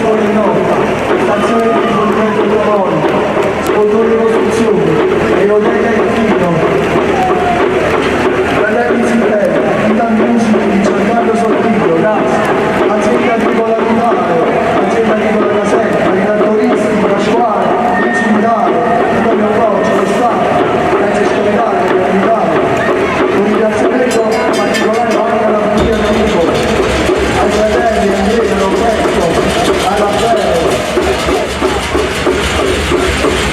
Torre Nova, stazione di rifornimento Colonna, Scontone Costruzione, Enoteca Il Fino, Fratelli Zitella, Ital Music di Giancarlo Sortillo, Gas, Azienda Agricola Rurale, Azienda Agricola Caserta, i trattoristi, Pasquale, Luigi Vitale, Antonio Boccia, lo Stato, Francesco Vitale, Vitale. Un ringraziamento particolare va anche alla famiglia D'Amico, ai fratelli Andrea, Roberto, a Raffaele.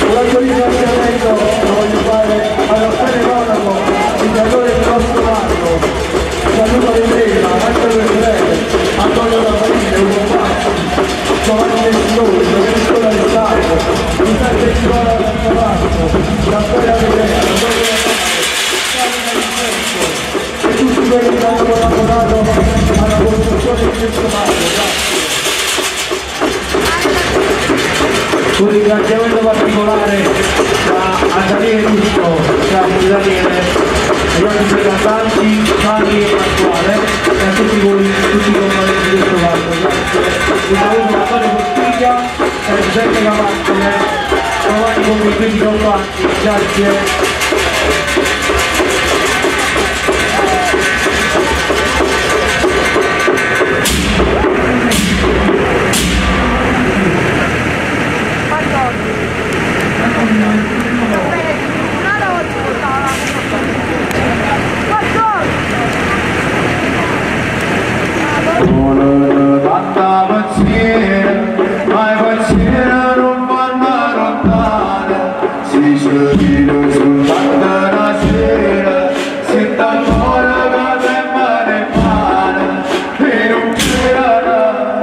Un altro ringraziamento lo voglio fare a Raffaele Monaco, il creatore del nostro Marco, Gianluca Vendrella, Angelo Frere, Antonio Raffaele, Ugo Bassi, Giovanni Del Signore, Francesco D'Alessandro, Giuseppe Nicola Cavallo, Raffaele Andrea, Antonio Raffaele, Davide Vincenzo e tutti quelli che hanno collaborato alla costruzione di questo parco. Grazie. Un ringraziamento particolare a Daniele Russo, grazie Daniele, agli altri due cantanti, Gianni e Pasquale, e a tutti voi, tutti i componenti di questo parco. Grazie. Un saluto da Antonio Cospiglia e a Giuseppe Cavazzone, domani con i primi compagni, grazie. Tanta pazienza, ma pazienza non vanno lontano, si ci soltanto una sera, si ancora che te ne mano, e non c'era,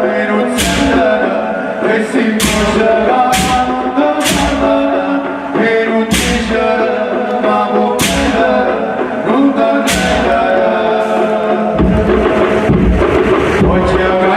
e non c'era, e si mangia e non c'era, ma può non tornerà. Oggi chi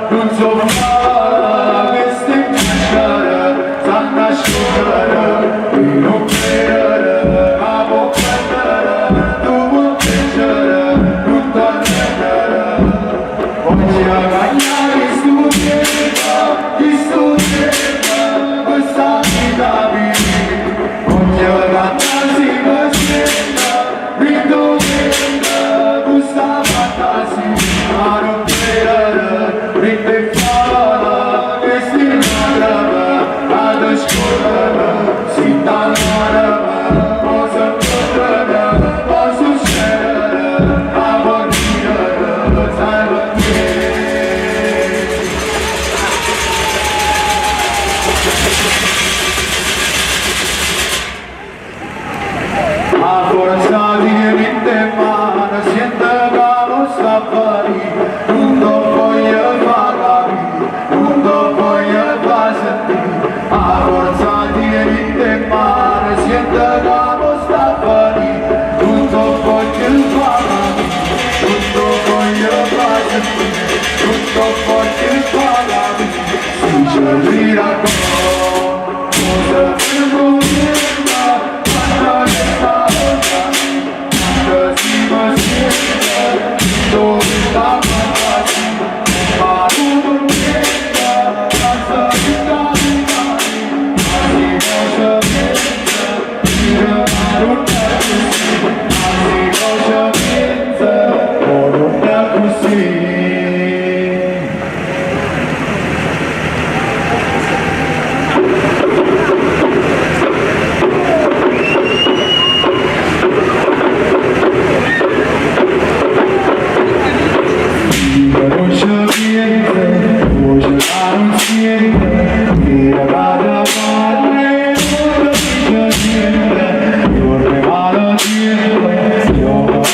non so fare queste piacere, sanno asciugare, e non credere, ma può credere, tu puoi piacere, non tornerà. Voglio cagnare chi studia, questa vita mia. Voglio cantare si ridovere, questa fantasia, ma non credere, rinde fare, questi lacrime, ad scorrere, si t'amore, cosa potrà, può succedere, ma può ridere, sai perché? A forza di niente mano, siente che non sta a non ti voglio far capire, non ti voglio far sentire. A forza di niente mano, siente che non sta a non ti voglio far capire, non ti voglio far sentire, non ti voglio far capire. Si ci gira cosa più quando che sta così. Non c'è niente, voce non siente, tira da parle, non capisce niente, dorme male niente, gioca a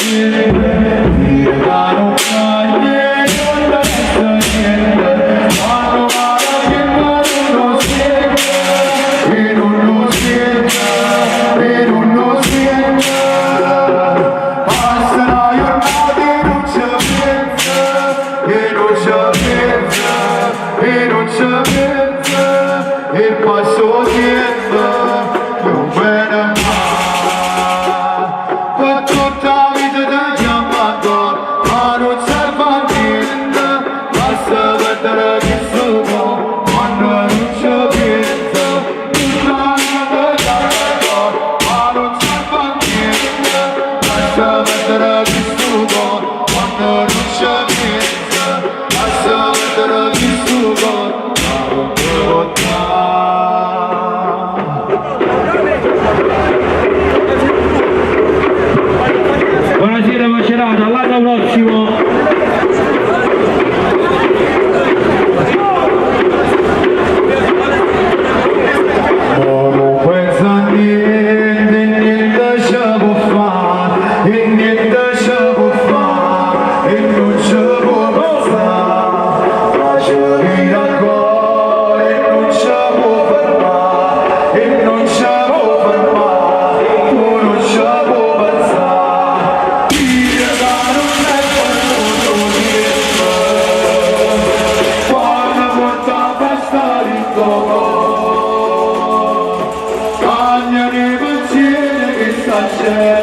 niente, tira da non caglie, non resta niente, quando male che non lo siente, e non lo siente, e non lo siente, passa la giornata e non c'è niente, e non c'è niente, E nun ce pienze e passa 'o tiempo, nun vene maje. Pe tutta 'a vita te chiammo ancora, ma nun serve a niente, basta perdere chistu core, quanno nun ce pienze. Tutta 'a vita te chiammo ancora, ma nun serve a niente, basta perdere chistu core, quanno nun ce pienze, basta perdere chistu core, ca nun te po' dà. Buonasera Macerata, all'anno prossimo! Mo nun penso a niente, niente ce può fa, e niente ce può fa, e nun ce può pensà. Ma ce ride ancora e nun ce può fermà, e nun ce può fermà, tu nun ce può pensà. Dire ca nun è fernuto 'o tiempo, quanno porta 'a festa dint' 'o core. Cagnano 'e pensieri 'e chesta gente.